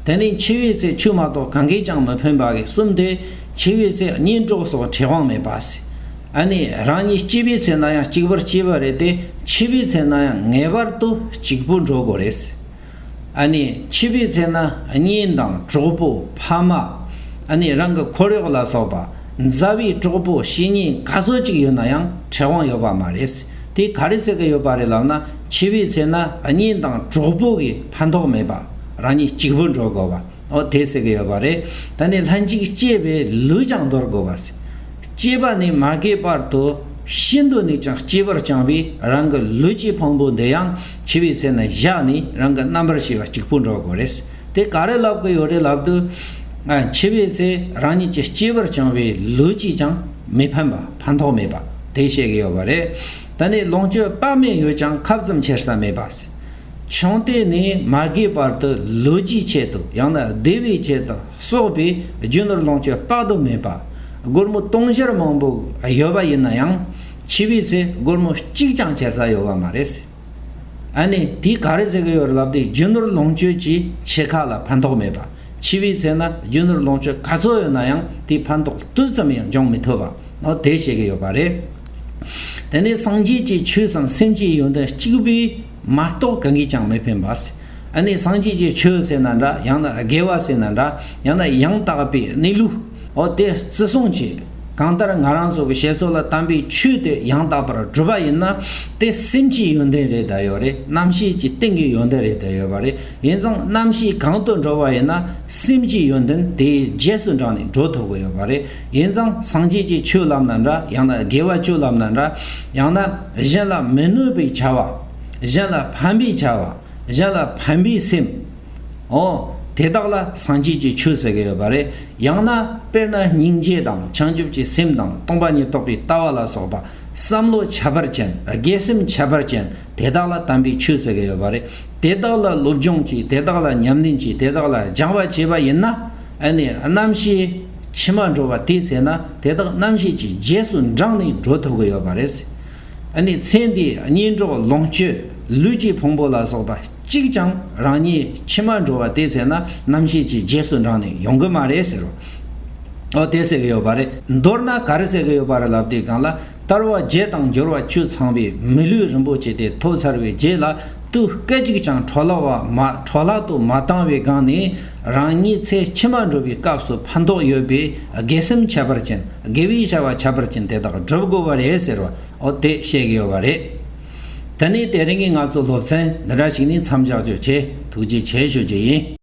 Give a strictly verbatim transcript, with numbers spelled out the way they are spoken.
དེ་ནས་འཆི་བའི་ཚེ་ཆོས་མ་གཏོགས་གང་གིས་ཀྱང་མི་ཕན་པ་གི་གསུམ་དེ། འཆི་བའི་ཚེ་གཉེན་གྲོགས་སོགས་འཕྲད་དབང་མེད་པ་ཟེར། ཨ་ནི་རང་ཉིད་སྐྱེས་པའི་ཚེ་ན་ཡང་གཅིག་པུར་སྐྱེས་པ་རེད་དེ། འཆི་བའི་ཚེ་ན་ཡང་ངེས་པར་དུ་གཅིག་པུ་འགྲོ་དགོས་རེད་ཟེར། ཨ་ནི་འཆི་བའི་ཚེ་ན་གཉེན་དང་གྲོགས་པོ་ཕ་མ། ཨ་ནི་རང་གི་འཁོར་གཡོག་ལ་སོགས་པ། མཛའ་བའི་གྲོགས་པོ་བཤེས་གཉེན་ག་ཚོད་ཅིག་ཡོད་ན་ཡང་འཕྲད་དབང་ཡོད་པ་མ་རེད། དེ་ག་རེ་ཟེར་གི་ཡོད་པ་རེད་ལབ་ན། འཆི་བའི་ཚེ་ན་གཉེན་དང་གྲོགས་པོ་གིས་ཕན་ཐོགས་མེད་པ། རང་ཉིད་གཅིག་པུ་འགྲོ་དགོས་པ། འོ་དེ་ཟེར་གི་ཡོད་པ་རེད། ད་ནི་ལྷན་ཅིག་སྐྱེས་པའི་ལུས་ཀྱང་འདོར་དགོས་པ་ཟེར། སྐྱེས་པ་ནས་མ་རྒས་བར་དུ་ཤིན་ཏུ་ནས་ཀྱང་གཅེས་པར་བསྐྱངས་པའི་རང་གི་ལུས་ཀྱི་ཕུང་པོ་འདི་ཡང་འཆི་བའི་ཚེ་ན་བཞག་ནས་རང་གི་རྣམ་པར་ཤེས་པ་གཅིག་པུ་འགྲོ་དགོས་རེད། དེ་ག་རེ་ལབ་གི་ཡོད་རེད་ལབ་དུས། ཨ། འཆི་བའི་ཚེ་རང་ཉིད་ཀྱིས་གཅེས་པར་བསྐྱངས་པའི་ལུས་ཀྱིས་ཀྱང་མི་ཕན་པ། ཕན་ཐོགས་མེད་པ་དེ་བཤད་ཀྱི་ཡོད་པ་རེད། ད་ནི་ལོངས་སྤྱོད་དཔག་མེད་ཡོད་ཀྱང་ཁབ་ཙམ་འཁྱེར་ས་མེད་པ། ཆུང་དུས་ནས་མ་རྒས་བར་དུ་ལུས་ཀྱི་ཆེད་དུ། ཡང་ན་བདེ་བའི་ཆེད་དུ་གསོག་པའི་རྒྱུ་ནོར་ལོངས་སྤྱོད་དཔག་ཏུ་མེད་པ། སྒོར་མོ་དུང་ཕྱུར་མང་པོ་ཡོད་པ་ཡིན་ན་ཡང་། འཆི་བའི་ཚེ་སྒོར་མོ་གཅིག་ཀྱང་འཁྱེར་ས་ཡོད་པ་མ་རེད། ཨ་ནི་དེ་ག་རེ་ཟེར་གི་ཡོད་རེད་ལབ་དུས། རྒྱུ་ནོར་ལོངས་སྤྱོད་ཀྱིས་འཆི་ཁ་ལ་ཕན་ཐོགས་མེད་པ། འཆི་བའི་ཚེ་ན་རྒྱུ་ནོར་ལོངས་སྤྱོད་ག་ཚོད་ཡོད་ན་ཡང་དེའི་ཕན་ཐོགས་དུས་ཙམ་ཡང་འབྱུང་མི་ཐུབ་པ། འོ་དེ་བཤད་ཀྱི་ཡོད་པ་རེད། དེ་ནས་སངས་རྒྱས་ཀྱི་ཆོས་སམ་སེམས་ཀྱི་ཡོན་ཏན་གཅིག་པུས་མ་གཏོགས་གང་གིས་ཀྱང་མི་ཕན་པ། ཨ་ནི་སངས་རྒྱས་ཀྱི་ཆོས་ཟེར་ན་འདྲ། ཡང་ན་དགེ་བ་ཟེར་ན་འདྲ། ཡང་ན་ཡང་དག་པའི་གནས་ལུགས། འོ་དེ་བརྩི་སྲུང་བྱེད། གང་ལྟར་ང་རང་ཚོ་གི་བཤད་སྲོལ་ལ་དམ་པའི་ཆོས་དེ་ཡང་དག་པར་སྒྲུབ་པ་ཡིན་ན། དེ་སེམས་ཀྱི་ཡོན་ཏན་རེད་བསྡད་ཡོད་རེད། རྣམ་ཤེས་ཀྱི་སྟེང་གི་ཡོན་ཏན་རེད་བསྡད་ཡོད་པ་རེད། ཡིན་ཙང་རྣམ་ཤེས་གང་དུ་འགྲོ་བ་ཡིན་ན། སེམས་ཀྱི་ཡོན་ཏན་དེའི་རྗེས་སུ་འབྲངས་ནས་འགྲོ་ཐུབ་ཀྱི་ཡོད་པ་རེད། ཡིན་ཙང་སངས་རྒྱས་ཀྱི་ཆོས་ལབ་ན་འདྲ། ཡང་ན་དགེ་བ་ཆོས་ལབ་ན་འདྲ། ཡང་ན་གཞན་ལ་མི་གནོད་པའི་བྱ་བ། གཞན་ལ་ཕན་པའི་བྱ་བ། གཞན་ལ་ཕན་པའི་སེམས། འོ། དེ་དག་ལ་སངས་རྒྱས་ཀྱི་ཆོས་ཟེར་གྱི་ཡོད་པ་རེད། ཡང་ན་དཔེར་ན་སྙིང་རྗེ་དང་བྱང་ཆུབ་ཀྱི་སེམས་དང་སྟོང་པ་ཉིད་རྟོགས་པའི་ལྟ་བ་ལ་སོགས་པ། བསམ་བློ་ཁྱད་པར་ཅན། དགེ་སེམས་ཁྱད་པར་ཅན། དེ་དག་ལ་དམ་པའི་ཆོས་ཟེར་གྱི་ཡོད་པ་རེད། དེ་དག་ལ་སློབ་སྦྱོང་བྱས། དེ་དག་ལ་ཉམས་ལེན་བྱས། དེ་དག་ལ་སྦྱང་བ་བྱས་པ་ཡིན་ན། ཨ་ནི་རྣམ་ཤེས་ཕྱི་མ་འགྲོ་བ་དེའི་ཚེ་ན་དེ་དག་རྣམ་ཤེས་ཀྱི་རྗེས་སུ་འབྲངས་ནས་འགྲོ་ཐུབ་ཀྱི་ཡོད་པ་རེད། ཨ་ནི་ཚེ་འདིའི་གཉེན་གྲོགས་ལོངས་སྤྱོད་ལུས་ཀྱི་ཕུང་པོ་ལ་སོགས་པ་གཅིག་ཀྱང་རང་ཉིད་ཕྱི་མ་འགྲོ་བ་དེའི་ཚེ་ན་རྣམ་ཤེས་ཀྱི་རྗེས་སུ་འབྲངས་ནས་ཡོང་གི་མ་རེད་ཟེར་རོ། ཨོ་དེ་ཟེར་གི་ཡོད་པ་རེད། མདོར་ན་ག་རེ་ཟེར་གི་ཡོད་པ་རེད་ལབ་དུས་སྒང་ལ། དལ་བ་བརྒྱད་དང་འབྱོར་བ་བཅུ་ཚང་བའི་མི་ལུས་རིན་པོ་ཆེ་དེ་ཐོབ་ཚར་བའི་རྗེས་ལ། དུས་སྐད་ཅིག་ཀྱང་འཕྲོ་བརླག་པ་མ། འཕྲོ་བརླག་ཏུ་མ་བཏང་བའི་སྒང་ནས། རང་ཉིད་ཚེ་ཕྱི་མ་འགྲོ་བའི་སྐབས་སུ་ཕན་ཐོགས་ཡོད་པའི་དགེ་སེམས་ཁྱད་པར་ཅན། དགེ་བའི་བྱ་བ་ཁྱད་པར་ཅན་དེ་དག་སྒྲུབ་དགོས་པ་རེད་ཟེར་བ། ཨོ་དེ་བཤད་ཀྱི་ཡོད་པ་རེད། དེ་ནས་དེ་རིང་གི་ང་ཚོ་སློབ་ཚན་འདི་འདྲ་ཞིག་ནས་མཚམས་བཞག་རྒྱུ་བྱས། ཐུགས་རྗེ་ཆེ་ཞུ་རྒྱུ་ཡིན།